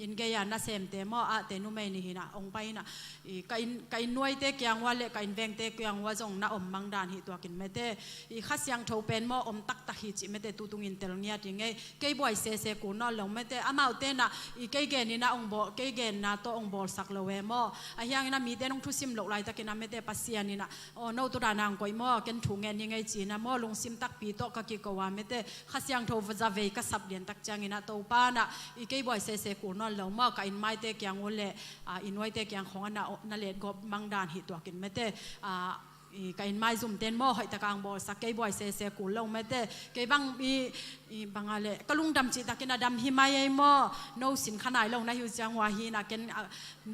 inn gei-a nasemte maw, ahte numei nih in ah hong pai in ah, i ka inn, ka inn nuaite kiang ua le ka inn vengte kiang ua zong na om mang dan hi tuakin mete, i Kha Siangtho pen maw om taktak hi cih mete tu tungin tel ngiat i ngei. Kei buai sese kul nawn lo mete, amaute in ah i kei gen in ah hong bawl, kei genna tawh hong bawlsak lo e maw. Ahi hangin ah mite nong thusim loh laitakin ah mete Pasian in ah, aw, no tu dana hong koih maw, ken thu ngen ni ngei ci-in ah maw, lungsim takpi tawh ka kiko a mete, Kha Siangtho zavei ka sap lian tak ciangin ah Topa in ah i kei buai sese kul nawn lo maw, ka inn maite kiang uh le, a, inn nuaite kiang khong ah na, na letgawp mang dan hi tuakin mete, a, i ka inn maizumten maw hoihtaka hong bawlsak, kei buai sese kul lo mete, kei bang i, i banga le ka lungdam cihtakin a dam hi mai ei maw, no sin kha nai lo na hi uh ciang ua hi in ah ken, a,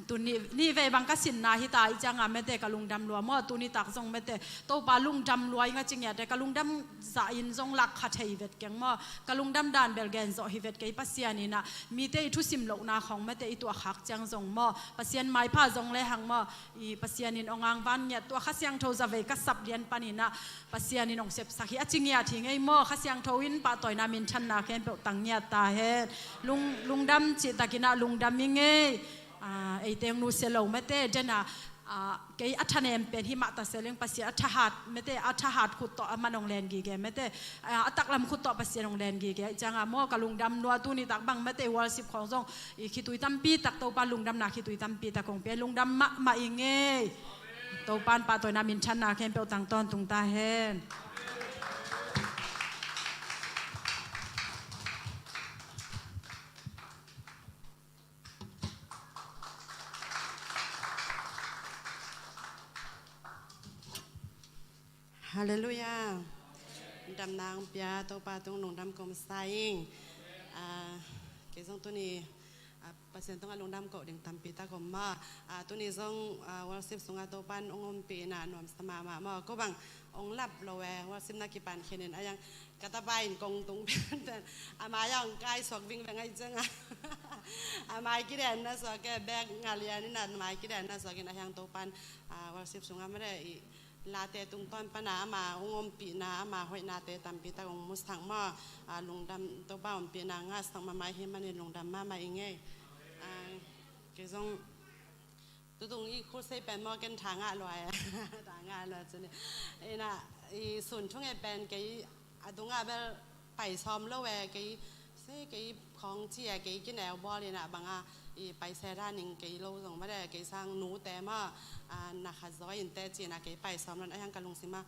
tuni, nihvei bang ka sinna hi ta i cianga mete ka lungdam lua maw, tuni tak zong mete Topa lungdam lua ing a ci ngiate, ka lungdam zah in zong lak kha thei vet keng maw, ka lungdam dan bel gen zawh hi vet kei, Pasian in ah mite i thusim lohna khong mete i tuahkhak ciang zong maw, Pasian maipha zong le hang maw, i Pasian in hong angvan ngiat, tua Kha Siangtho zavei ka sap lian panin ah Pasian in hong sepsak hi a ci ngiat hi ngei maw, Kha Siangtho in pahtawina minthanna khempeuh tang ngiat ta hen. Lung, lungdam cihtakin ah lungdam i ngei, a, eite hong nusia lo mete, den a, a, kei a thanem pen hi mah ta se leng Pasian a thahat mete, a thahat khut tawh a man hong len gige mete, a, a taklam khut tawh Pasian hong len gige i cianga maw, ka lungdam lua, tuni tak bang mete worship khong zong i khitui tampi tak, Topa lungdamna khitui tampi tak kong pia, lungdam mahmah i ngei. Topa in pahtawina minthanna khempeuh tang tawntung ta hen. Halleluiah. Damna hong pia Topa tung lungdam kong sa ing. Ah, kei zong tuni, ah, Pasian tungah lungdam koh ding tampi tak om maw. Ah, tuni zong, ah, worship sungah Topa in hong ompihna nuamsa mahmah maw. Ko bang hong lap lo e, worship na kipan khin in a yang ka tapa in kong tung pen pen a mai a hong kai suak vingveng ahi cianga a mai kidenna suak e, bek nga lian in a mai kidenna suak in a hiang Topa in, ah, worship sungah mare i late tungtawn pana ama hong ompihna, ama hoihnate tampi tak hong musak maw. A, lungdam, Topa ompihna ngahsak mahmah ahih manin lungdam mahmah i ngei. A, kei zong tutung i khut sei pen maw ken tha ngah lua e. Tha ngah lua cun. Ina, i sun thunget pen kei a dungah bel pai sawm lo e, kei Sei kei khawng ci a, kei kineu bawl in a bang a, i pai se dan ing kei lo zong made, kei sang nute maw, a, na khat zaw in te ci in a kei pai sawm lo in a hiang ka lungsim a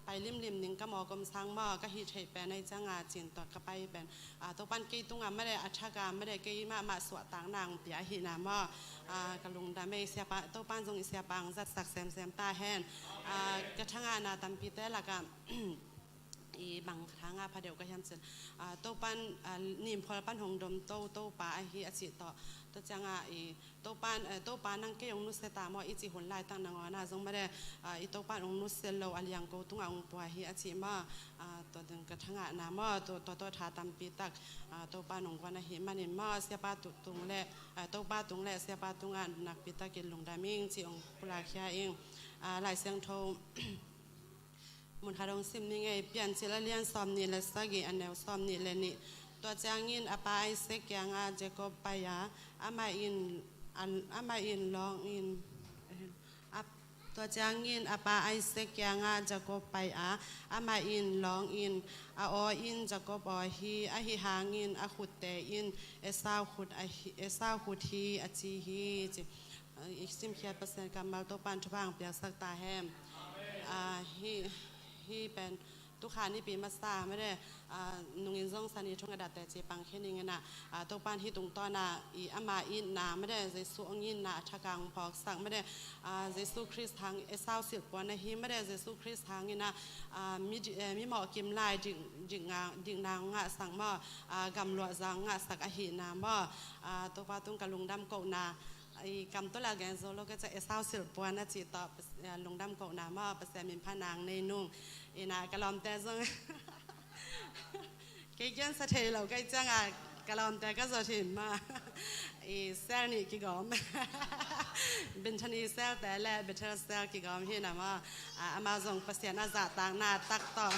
pai limlim ning ka mawk om sang maw, ka hih theih pen ahi ciang a cin tawh ka pai pen, a, Topan kei tung a made, a thak a made, kei mahmah suahtak nang pia ahih na maw, a, ka lungdam ei. Siapa, Topan zong i siapa ang zatsak semsem ta hen. A, ka thangahna tampite lak a i bang thangah pha deuh ka hiam cin, a, Topan, a, Nimphual pan hong dom To, Topa ahi a cih tawh. Tua ciang a i Topan, a, Topa nang kei hong nusia ta maw i cih hun laitak nangawn a zong made, a, i Topan hong nusia lo a liang ko tungah hong pua hi a cih maw, a, tua ding ka thangahna maw, tua, tua, tua tha tampi tak, a, Topan hong guan ahih manin maw, siapa tu-, tung le, a, Topa tung le siapa tungah nakpi takin lungdam ing cih hong pulak khia ing. A, Lai Siangtho mun khat hong sim ning ei, Piancil a lian sawm nih le sagih, a neu sawm nih le nih. Tua ciangin a pa Isaac kiangah Jacob pai a, amah in, an, amah in lawng in, a, tua ciangin a pa Isaac kiangah Jacob pai a, amah in lawng in, a aw in Jacob aw hi, ahi hangin a khutte in Esau khut ahi, Esau khut hi a ci hi, ci. I simkhiat Pasian kammal Topan thupha ang piaksak ta hen. A, hih, hih pen tukha nipi masa made, a, nungin zong sani thong a datte ci pang khe ning in a, a, Topan hih tungtawn a i ama itna made, Jesu hong itna a thak a hong phawksak made, a, Jesu Khrist hang Esau silh puan ahi made, Jesu Khrist hang in a, a, mi di-, eh, mi mawhkim lai dik, dik nga, dikna hong ngahsak maw, a, gamluah za hong ngahsak ahihna maw, a, Topa tung ka lungdam kohna, i kam tawh la gen zo lo ka ciah Esau silh puan a cih tawh, Pas-, eh, lungdam kohna maw, Pasian min pha nang nei nung. Ina ka lawmte zong kei gensa thei lo ka hih ciang a ka lawmte ka zot hi maw. I sel nih kigawm. Bethany sel te le Bethel sel kigawm hi na maw. A, amau zong Pasian a zahtakna tak tawh.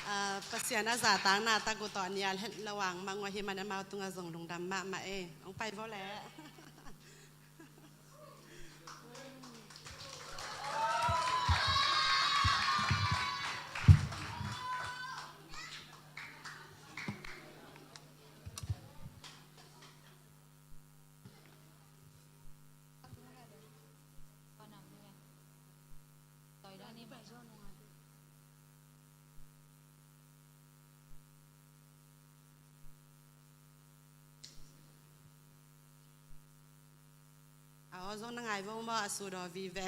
A, Pasian a zahtakna tak uh tawh nial het lo ang mang uh ahih man amau tungah zong lungdam mahmah ei. Hong pai vo leh. A aw zong na ngai vo maw, a sut aw vive.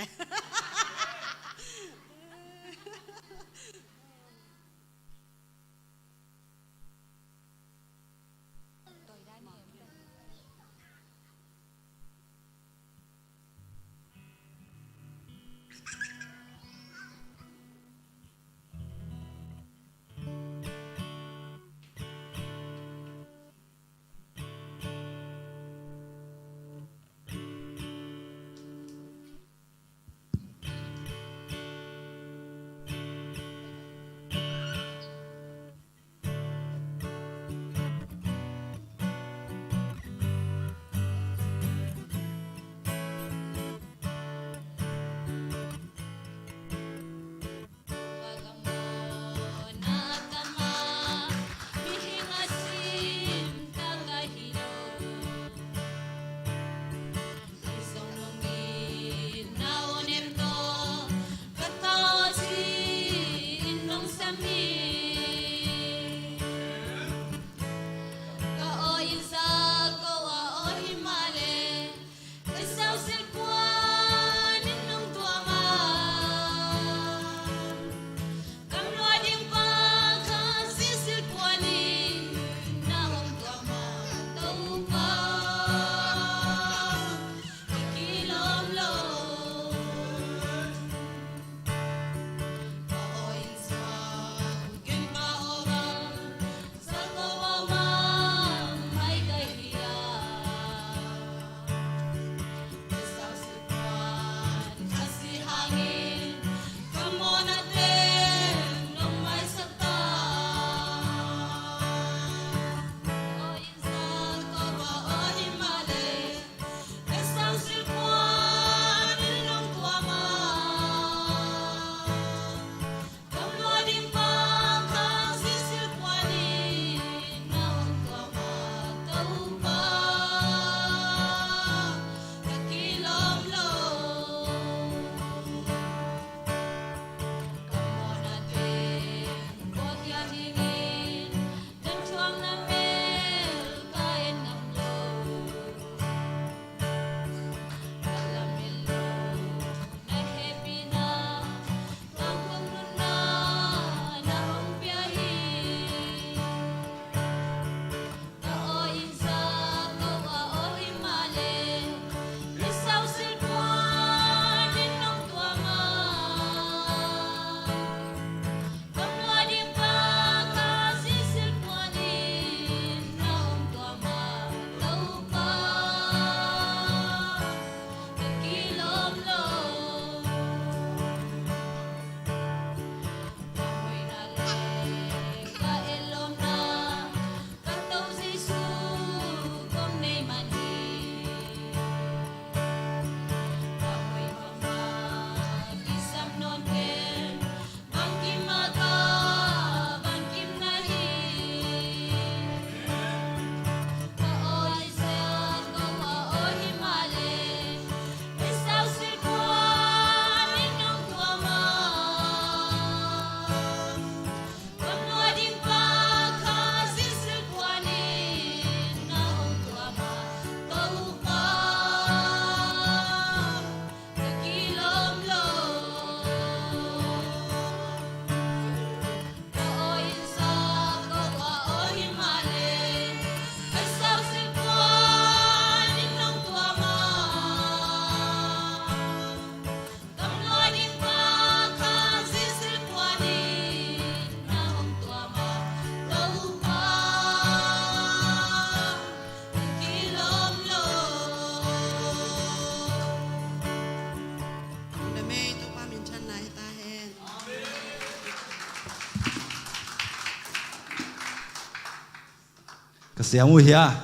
Ka siam uh hia?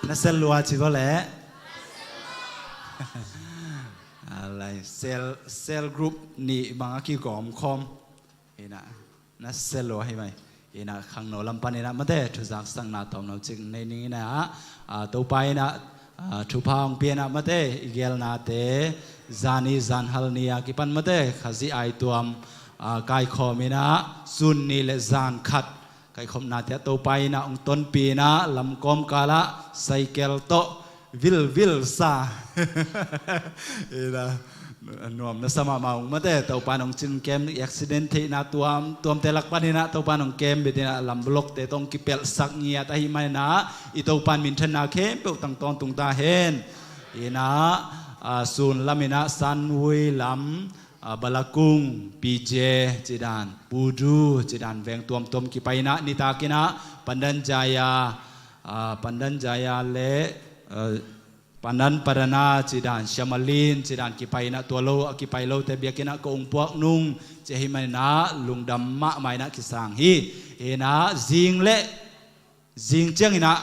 Na sel lua ci vawh leh. Alai, cell, cell group nih bang a kigawm khawm. Ina, na sel lua hi mai. Ina, khangno lam pan ina mate, thuzaksakna tawmno cik nei ning ina, a, Topa ina, a, thupha hong pia ina mate, i gelnate, zani, zanhal ni a kipan mate, Khazih ai tuam, a, kaikhawm ina, sun ni le zan khat, kaikhopna te ah Topa ina hong tonpih ina, lamkawm kala, cycle tawh, vilvil sa. Ina, nuam na sa mahmah ung mate, Topa in hong cin kem, accident theihna tuamtuamte lak pan ina, Topa in hong kem bit ina, lam block te tawh hong kipelhsak ngiat ahih man ina, i Topa in minthanna khempeuh tang tawntung ta hen. Ina, a, sun lam ina, Sanwui lam, a, Balakung, P J, cidan, Pudu, cidan, veng tuamtuam kipai ina, nitak ina, Pandan Jaya, a, Pandan Jaya le, a, Pandan Padana, cidan, Shamalin, cidan, kipai ina, tua lo, a kipai lote biakinn ah ka ung puak nung, ci ahih man ina, lungdam mahmah ina kisang hi, ina, zing le, Zing ciang ina,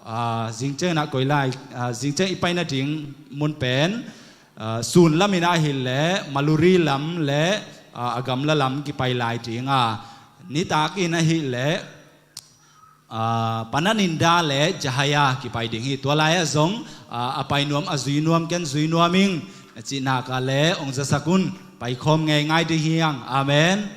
a, zing ciang ina koi lai, a, zing ciang i pai nading mun pen, a, sun lam ina ahih leh, Maluri lam le, a, a gamla lam kipai lai ding a. Nitak ina ahih leh, a, Pananinda le Jahaya kipai ding hi. Tua lai ah zong, a, a pai nuam, a zui nuam, ken zui nuam ing, a cih nak a leh, hong zasak un, pai khawm ngeingai ding hi hang. Amen.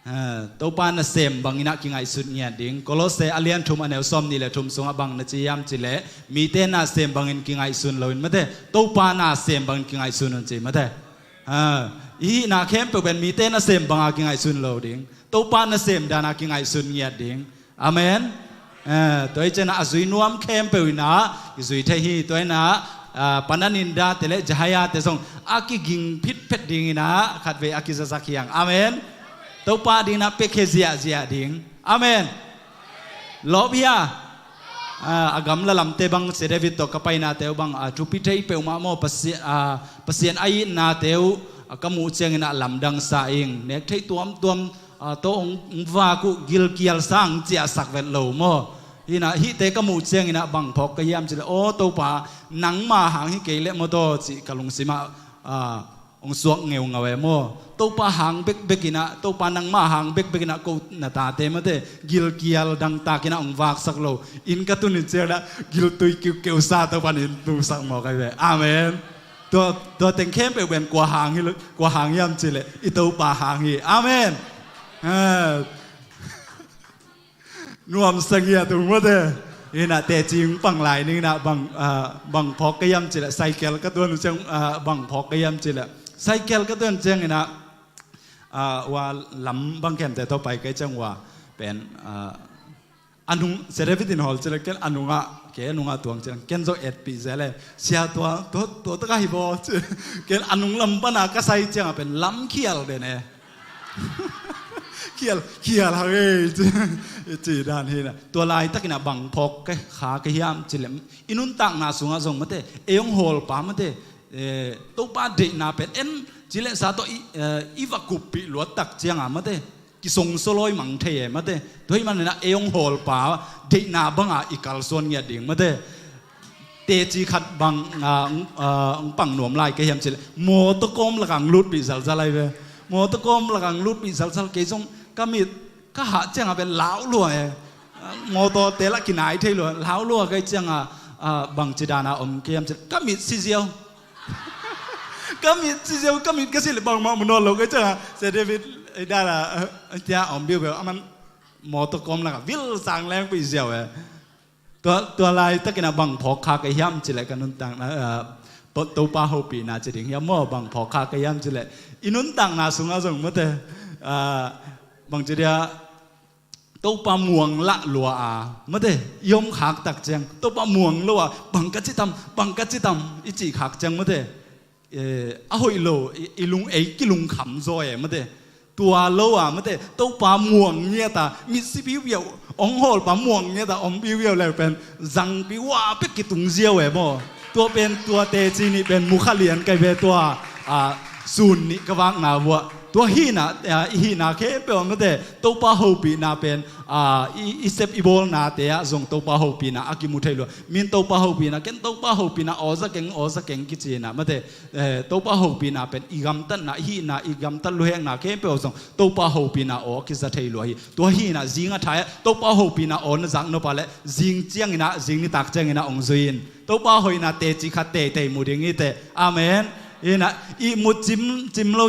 Ha, Topa nasem bang ina kingaihsut ngiat ding. Kolose a lian thum a neu sawm nih le thum sungah bang na ci hiam cih leh, mite nasem bangin kingaihsun lo in mate, Topa nasem bangin kingaihsun un ci mate. Ha, i hihna khempeuh pen mite nasem banga kingaihsun lo ding. Topa nasem dana kingaihsun ngiat ding. Amen. Eh, tua hi ciangin a zui nuam khempeuh ina i zui thei hi. Tua ina, ah, Pananinda te le Jahaya te zong a kiging phitphet ding ina khatvei a kizasak hi hang. Amen. Topa ding ina pekhe ziahziah ding. Amen. Lawp hia? Ah, a gamla lamte bang, Sia David tawh ka painate uh bang, ah, thupi thei peuhmah maw, Pasian, ah, Pasian a itnate uh, ah, ka muh ciangin a lamdang sa ing. Nek thei tuamtuam, ah, tawh hong, hong vak uh, gilkial sa hong ciahsak vet lo maw? Hi ina, hihte ka muh ciangin a bang phawk ka hiam cih leh, aw Topa, nangma hang hi kei leh maw taw cih ka lungsim ah, ah, hong suak ngeungau e maw? Topa hang bekbek ina, Topa nangma hang bekbek ina ko na tate mate, gilkial dangtak ina hong vaksak lo. Inn ka tun in ciang ina, giltui kiukeu sa Topa in inn tungsak mawk ahi ve. Amen. Tua, tua teng khempeuh pen kua hang hi lo, kua hang hiam cih leh, i Topa hang hi. Amen. Ah. Nuamsa ngiat ung mate. Ina teci hong pang lai ning ina bang, ah, bang phawk ka hiam cih leh, cycle ka tuan uh ciang, ah, bang phawk ka hiam cih leh, cycle ka tuan ciang ina, ah, ua lam bang khempeuh tawh pai ka hih ciang ua pen, ah, a nung, Sia David in hawl cih leh ken a nungah, kei a nungah tuang cih leh ken zong etpih zel e. Sia, tua, tua, tua tak ahi baw cih. Ken a nung lam pana ka sai ciangah pen lamkhial den e. Khial, khial hang ei, ci, ci dan hi na. Tua laitak ina bang phawk ka, kha ka hiam cih leh, i nuntakna sungah zong mate, ei hong hawlpa mate, eh, Topa deihna pen en cih leh sa tawh i, eh, i va kuppih luat tak ciangah mate, kisongsaw lawi mang thei e mate. Tua hih man ina ei hong hawlpa deihna banga i kalsuan ngiat ding mate. Teci khat bang, ah, ah, hong pang nuam lai ka hiam cih leh, mawtaw kawm lakah hong lutpih zalzal ahi ve. Mawtaw kawm lakah hong lutpih zalzal, kei zong ka mit ka hah ciangah pen lau lua e. Mawtawte lah kinai thei lua, lau lua ka hih ciangah, ah, bangci dana om ka hiam cih leh, ka mit si ziau. Ka mit si ziau, ka mit ka silh leh bangmah mu nawn lo ka hih ciangah, Sia David, eh, dana, eh, tia om biubeu, aman mawtaw kawm lakah vil sang lengpih ziau e. Tua, tua laitakin a bang phawk kha ka hiam cih leh ka nuntakna, ah, To-, Topa hopihna ci ding hiam maw, bang phawk kha ka hiam cih leh i nuntakna sungah zong mate, ah, bangci dia Topa muang lah lua a mate, i om khak tak ciang Topa muang lo a, bang ka ci tam, bang ka ci tam i cih khak ciang mate, eh, a hoih lo, i, i lung, ei kilungkham zaw e mate. Tua lo a mate, Topa muang ngiat a, mitsi piupiau, hong hawlpa muang ngiat a om piupiau leu pen, zangpi ua pek kitung ziau e maw. Tua pen, tua teci nih pen mukha lian kai ve tua, a, sun nih ka vakna vuah. Tua hihna, ah, i hihna khempeuh ah mate, Topa hopihna pen, ah, i, i sep i bawlnate ah zong Topa hopihna a kimu thei lua. Min Topa hopihna, ken Topa hopihna aw za keng, aw za keng kici-in ah mate, eh, Topa hopihna pen i gamtatna, i hihna, i gamtat luhekna khempeuh ah zong Topa hopihna aw a kiza thei lua hi. Tua hihna zing a thai ah Topa hopihna aw na zak nop ah leh zing ciangin ah, zing nitak ciangin ah hong zui in. Topa hoihna teci khat teitei mu ding hi teh. Amen. Ina, ihmu cim, cim lo